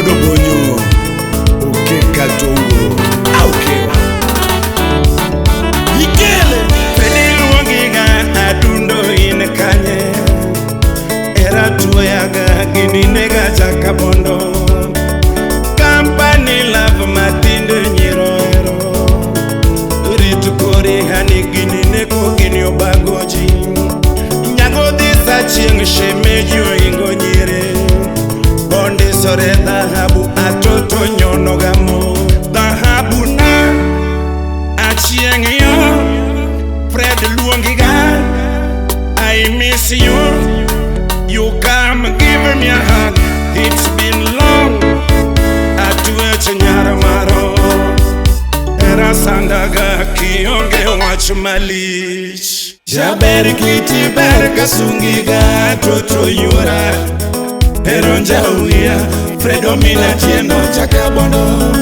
Wuodo Bonyo Okeka Tongo Aukewa Ikele Fredi luongiga adundo in kanye Era tuoyaga gini nega jakabondo Kampani love matinde nyiroero Rit kori hani gini neko gini obagoji Nyago dhi sa chieng' shemeji oingo nyire Bondisore dhahabu atoto nyono gamo Dhahabu na achieng' yo Fred luongiga I miss you. You come give me a hug. It's been long. Atwech nyar maro Era sandaga kionge wach malich Jaber kiti ber kasungiga toto yuora Ero njawia Fred omina tieno chakabondo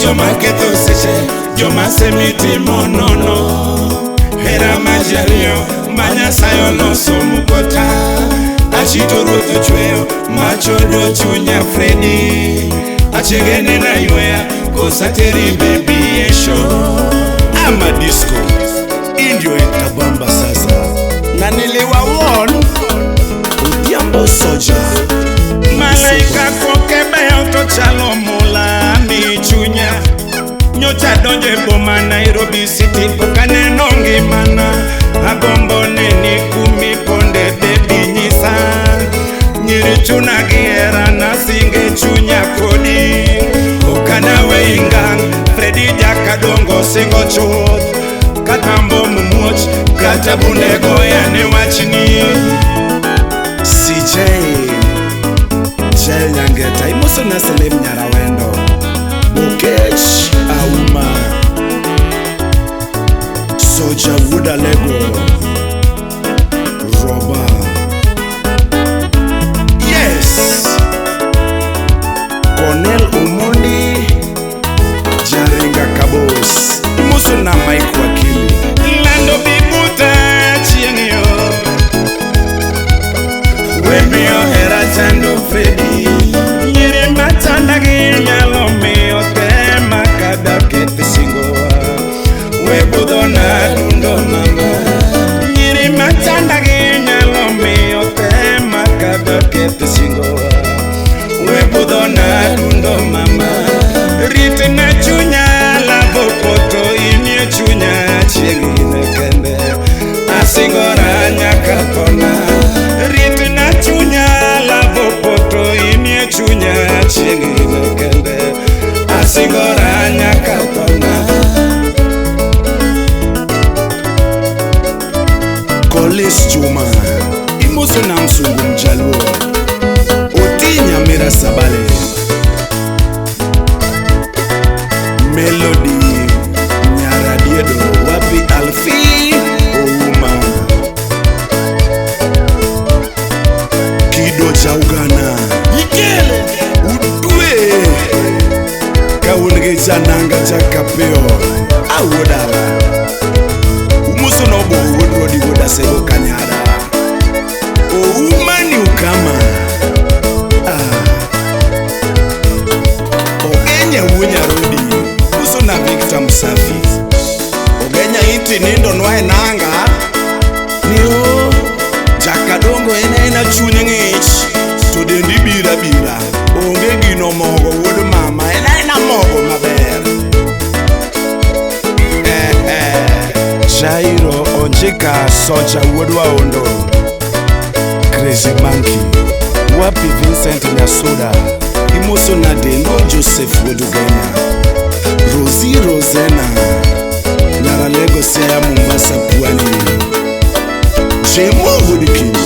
Joma ketho seche joma semitimo nono Hera majariyo ma Nyasaye oloso mukota Achito ruoth ochweyo machodo chunya Fredi Achiege nena yweya kosateri baby e show Ama disco indio itabamba sasa na niliwawon Odhiambo Soja Malaika koke beyo to chalo mula mi chunya Nyocha donjo e boma Nairobi City pok aneno ngimana Agombo neni kumi ponde baby nyisa Nyiri chuna gi hera nasinge chunya kodi Ok anaweyi ngang' Fredi jakadongo singo chuth Kata mbom muoch kata bunde goya ne wachni CJ Jel Nyangeta imoso na Salim Nyarawendo Bokech Auma Soja Wudalego Roba Yes Cornel Omondi Jarenga Kabos imoso na Mike Wakili Lando bibuta chieng' yo We miyo hera chando Fredi Nyiri machanda gi nyalo miyo tema kada keth singowa We budho na dundo mama Nyiri machanda gi nyalo miyo tema kada keth singowa We budho na dundo mama Rit na chunya lavo poto inie chunya chieng' ine kende Asingora nyaka thona Rit na chunya lavo poto inie chunya chieng' ine kende Asingora nyaka thona Kolis Juma imoso na Msungu Mjaluo Otinya Mira Sabale Melody Nyaradiedo wapi Alfi Ouma Kido cha Ugana Ikele Udwe Kaun gi jananga cha Kapeo Awodala Umuso nobo wuod Rodi wuod Asego Kanyada Ouma ni ukama Ogenya wuo Nyarodi Uso na Victor Msafi Ogenya iti nindo nwa e nanga Ni o Jakadongo en aena chuny ng'ich To dendi bira bira Onge gino mogo wuod mama En aena mogo maber Jairo Onjika Soja wuod Waondo Crazy Monkey Wapi Vincent Nyasuda Imoso na Dendo Joseph wuod Ugenya Rosie Rosena Nyaralego Siaya Mombasa Pwani Jemo wuod Kinji